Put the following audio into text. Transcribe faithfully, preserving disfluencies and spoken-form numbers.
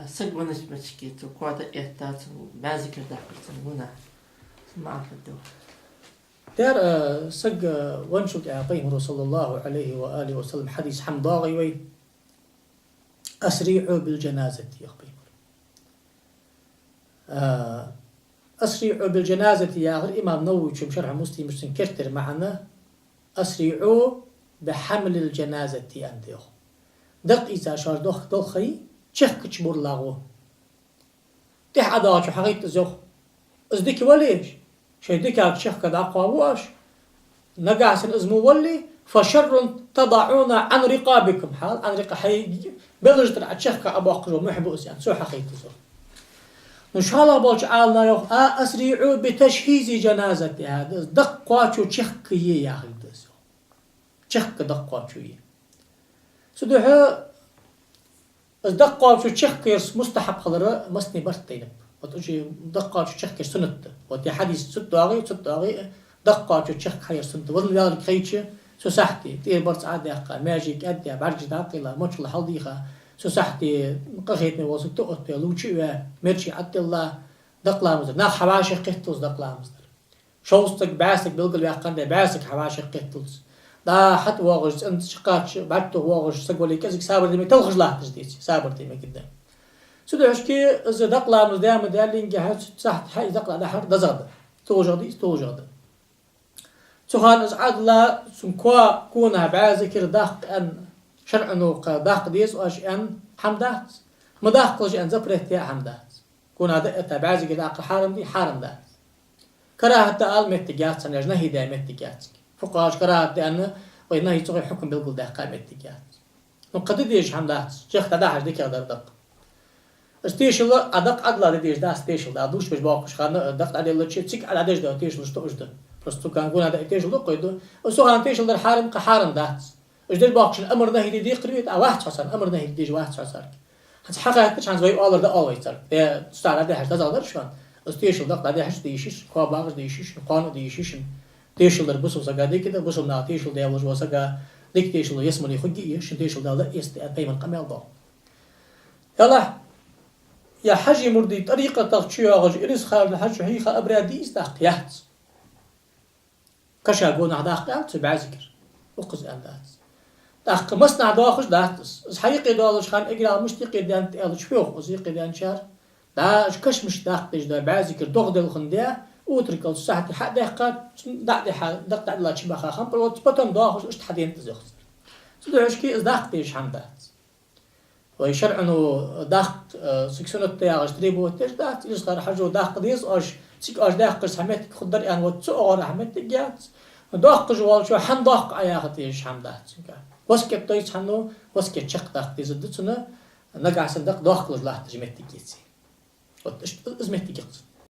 Саг веннача моттиге цо коа дӀаэтта, цун бӀаь зикар даккхар цун гунахь. Цун маӀан хӀана да? Дера, э, саг, э, венначул тӀехьагӀа пайхамара, صلى الله عليه وآله وسلم, хьадис хьадоагӀий вай: «أسرعوا بالجنازة», йоах пайхамара. Э, «أسرعوا بالجنازة» яхар имам Нававийс Шархь Муслима чу цун керттера маӀан: «أسرعوا بحمل الجنازة» аьннад, йоах. Дакъа ийца шоаш дохк далхай, чехка чу бурлагӀа. ТӀехьа ӀодоагӀачо хьахайтад из, йоах. Из дика вале, шоай дикага чехка дӀакхоаву оаш, нагахьа санна из мо вале, «فشر تضعون عن رقابكم», хьал, عن رقا-, хьай белажа тӀара Ӏа чехка Ӏобоаккхаш бола мухь ба из, аьнна, цо хьахайтад из, йоах. Ну, шоллагӀа болча Ӏаламнаха йоах: «أسرعوا بتجهيز الجنازة», яхар да из, дакъа кхоачо чехка е яхилга да из, йоах. Чехка дакъа кхоачо е. Цудухьа из дакъа кхоачо чехка яр мустахьаб хилара массане барт тайнаб. Вот уж дакъа кхоачо чехка яр суннат да. Вот ер хьадис цу тӀа доагӀий, цу тӀа доагӀий, дакъа кхоачо чехка хьаяр суннат да. Валла ваьлга хайча, цу сахьте, тӀера барзкъа Ӏодаьккха, маьже кӀаьддаь, бӀаргаш дӀакъайла, мочхал хьалдийха, цу сахьте къахетаме вола саг тӀа а оттаваь, лувча а ваь, мерчи Ӏотилла, дакъа ламаз дар. Нах хьавӀашагӀкхетталца дакъа ламаз дар. Шовзткъа саг, бӀаь саг белгалваьккхандаь, бӀаь саг хьавӀашагӀкхетталца. ДӀа хьатӀавоагӀаш, цӀенца чакхача, бӀаргтоха воагӀаш саг вале, кӀезига сабар де мег, талхаш латташ деце, сабар де мегаргда. Цудухьа шки из дакъа ламаз даь ма даьллинге хьа, цу сахьте хьа из дакъа дӀадахьар дезагӀа да. ТӀехьашка да из, тӀехьашка да. Цу хана из Ӏодилла, цун коа гонахьа бӀаь зикар даккха аьнна, шарӀо кхы даккха деза оаш аьнна хӀама дац, ма даккхалаш аьнна запрет даь хӀама дац. Гонахьа дӀаэтта бӀаь зикар даккхар хьарам дий? Хьарам дац. КарахӀат да ала моттиг яц цхьанне, нахьи даь моттиг яц. ФукъахӀаша карахӀат да аьнна, вай нахьи цу гӀой хьукам белгалдаьккха моттиг яц. Ну, кхы де дезаш хӀама дац, чехка дӀадахьаш дикагӀа дар дакъа. Из тешал а, дакъа Ӏодилла де дезаш дац тешал, дӀа дувцаш беш боагӀача хана дакъа дӀаделлача, цига Ӏа дӀадеш дола тешалаш да уж да. Просто цу хана гонахьа дӀаэттача тешал да-кх вай да. Из цу хана тешал дар хьарам, кхы хьарам дац. Уж деш боагӀача хана амар-нахьи де декхар вай, а вац хьо царна, амар-нахьи де дезаш вац хьо царга. ХӀанз хьакхаьчача хӀанз вай оалар дӀаоал вай царга. Э, цу тӀа дӀадехьаш дезагӀа дар шоана. Из тешал дакъа дӀадехьаш де йиш я, коа багӀаш де йиш я, кхоана де йиш я. Тешал дар бусалба сага дика да, бусалба наха тешал даь волаш вола саг дика тешал ялсмале хургья из, шийна тешал Дала эца аьнна пайхамара къамаьл доагӀа. Ялахь, е хьажий мурдий тӀарикъатах чуйоагӀаш ирс харжа хьажа хьийха обряд дий из? ТӀаккха яц. Каша гонахьа даккха аьлча, цу бӀаь зикар. Укхаза аьнна дац. ТӀаккха массанахьа доахаш дац из. Из хьаюкъе доаллача хана эггара мишта юкъе даьннад аьлча, фу йоах из юкъе даьнначар? ДӀа уж каша мишта даккха дезаш да, бӀаь зикар догӀа делхандаь, утро кӀалча сахьте хьа а даьккха, цун дӀа а дихьа, дакъа дӀадилла чубаха хам паргӀатца, потом доахаш иштта хьаденад из, йоах цар. Цудухьа шки из даккха дезаш хӀама дац. Вай шарӀо даккха, э, цига суннат да яхаш требовать деш дац, ирс харжа хьажо даккха деза оаш, цига оаш даьккхача цхьа моттиг хургдар аьнна, вот цу оагӀорахьа моттиг яц. Доаккхаш волчо хӀана доаккх Ӏа яха дезаш хӀама дац цунга. Васкет дойца хьанна, васкет чакхдаккха дезаргда цунна, нагахьа санна дакъа доаккхалуш латташ моттиг еце. Вот иш-, из моттиг я-кх цун.